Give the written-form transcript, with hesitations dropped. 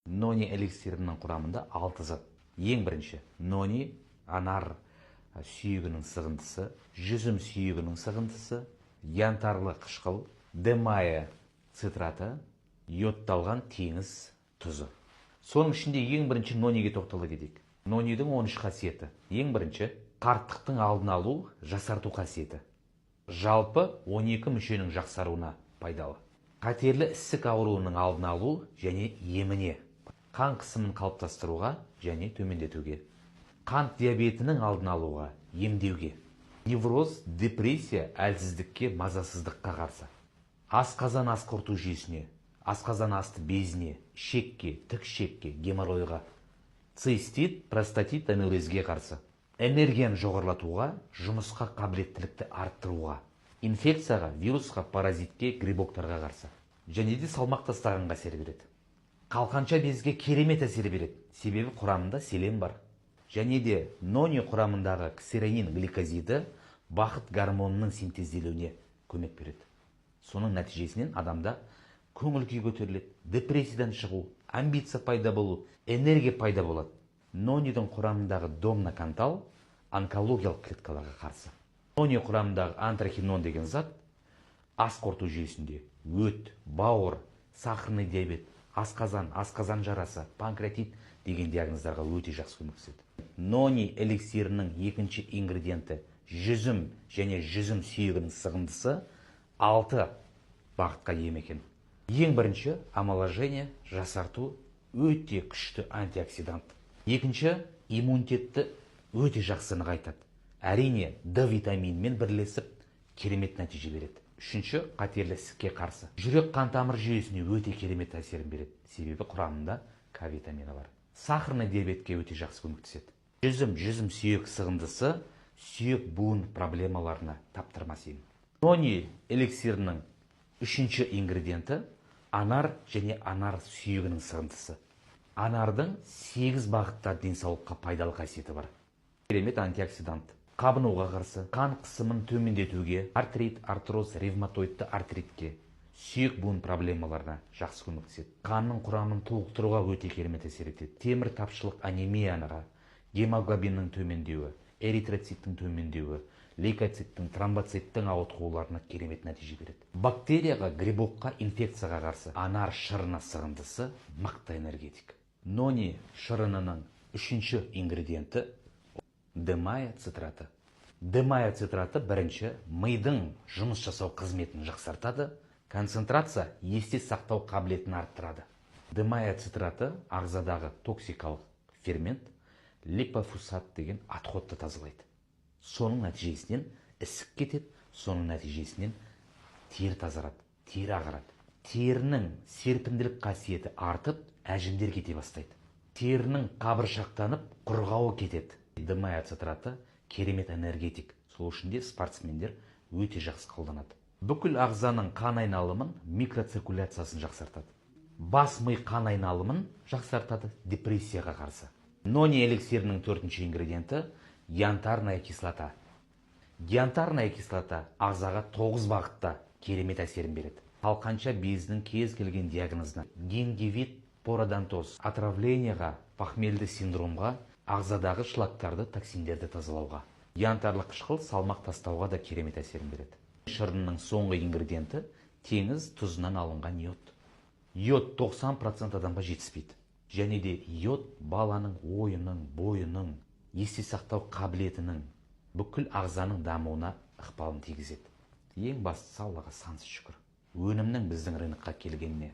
Нони эликсирінің құрамында 6 зат. Ең бірінші нони, анар сүйегінің сығындысы, жүзім сүйегінің сығындысы, янтарлы қышқыл, демая цитраты, йодталған теңіз тұзы. Соның ішінде ең бірінші нониге тоқтала кетейік. Нонидің 13 қасиеті. Ең бірінші қарттықтың алдын алу, жасарту қасиеті. Жалпы 12 мүшенің жақсаруына пайдалы. Қатерлі ісік ауруының алдын алу және еміне, қан қысымын қалыптастыруға және төмендетуге, қант диабетінің алдын алуға, емдеуге, невроз, депрессия, әлсіздікке, мазасыздыққа қарсы, асқазан ас қорыту жүйесіне, асқазан асты безіне, ішекке, тік ішекке, геморройға, цистит, простатит, аневризге қарсы, энергияны жоғарылатуға, жұмысқа қабілеттілікті арттыруға, инфекцияға, вирусқа, паразитке, грибоктарға қарсы, және де салмақ тастағанға әсер береді. Қалқанша безге керемет әсер береді, себебі құрамында селен бар. Және де нони құрамындағы ксеронин гликозиді бақыт гормонының синтезделуіне көмек береді. Соның нәтижесінен адамда көңіл күй көтеріледі, депрессиядан шығу, амбиция пайда болу, энергия пайда болады. Нонидің құрамындағы домнокантал онкологиялық клеткаларға қарсы. Нони құрамындағы антрахинон деген зат ас қорыту жүйесінде өт, бауыр, сахарный диабет, асқазан, асқазан жарасы, панкреатит деген диагноздарға өте жақсы көмектеседі. Нони эликсирінің екінші ингредиенті жүзім және жүзім сүйегінің сығындысы 6 бағытқа ем екен. Ең бірінші омоложение, жасарту, өте күшті антиоксидант. Екінші, иммунитетті өте жақсы нығайтады. Әрине, Д витаминімен бірлесіп керемет нәтиже береді. Үшінші, қатерлі ісікке қарсы. Жүрек қан тамыр жүйесіне өте керемет әсерін береді. Себебі құрамында К витамині бар. Сахарный диабетке өте жақсы көмектеседі. Жүзім, жүзім сүйек сығындысы сүйек буын проблемаларына таптырмас ем. Нони эликсирінің үшінші ингредиенті анар және анар сүйегінің сығындысы. Анардың 8 бағытта денсаулыққа пайдалы қасиеті бар. Керемет антиоксидант. Қабынуға қарсы, қан қысымын төмендетуге, артрит, артроз, ревматоидты артритке, сүйек буын проблемаларына жақсы көмектеседі. Қанның құрамын толықтыруға өте керемет әсер етеді. Темір тапшылық анемияға, гемоглобиннің төмендеуі, эритроциттің төмендеуі, лейкоциттің, тромбоциттің ауытқуларына керемет нәтиже береді. Бактерияға, грибокқа, инфекцияға қарсы анар шырыны сығындысы мықты энергетик. Нони шырынының үшінші ингредиенті демая цитраты. Демая цитраты бірінші мидың жұмыс жасау қызметін жақсартады, концентрация, есте сақтау қабілетін арттырады. Демая цитраты ағзадағы токсикалық фермент липофусат деген отходты тазалайды. Соның нәтижесінен ісік кетеді, соның нәтижесінен тері тазарады, тері ағарады. Терінің серпімділік қасиеті артып, әжімдер кете бастайды. Терінің қабыршақтанып, құрғауы кетеді. Демая цитраты керемет энергетик. Сол үшін де спортсмендер өте жақсы қолданады. Бүкіл ағзаның қан айналымын, микроциркуляциясын жақсартады. Бас ми қан айналымын жақсартады, депрессияға қарсы. Нони эликсирінің төртінші ингредиенті янтарная кислота. Янтарная кислота ағзаға 9 бағытта керемет әсерін береді. Қалқанша безінің кез келген диагнозына, гингивит, пародонтоз, отравлениеға, похмельді синдромға, ағзадағы шлактарды, токсиндерді тазалауға. Янтарлы қышқыл салмақ тастауға да керемет әсерін береді. Шырынның соңғы ингредиенті теңіз тұзынан алынған йод. Йод 90% адамға жетіспейді. Және де йод баланың ойының, бойының, есте сақтау қабілетінің, бүкіл ағзаның дамуына ықпалын тигізеді. Ең бастысы Аллаға сансыз шүкір. Өнімнің біздің рынокқа келгеніне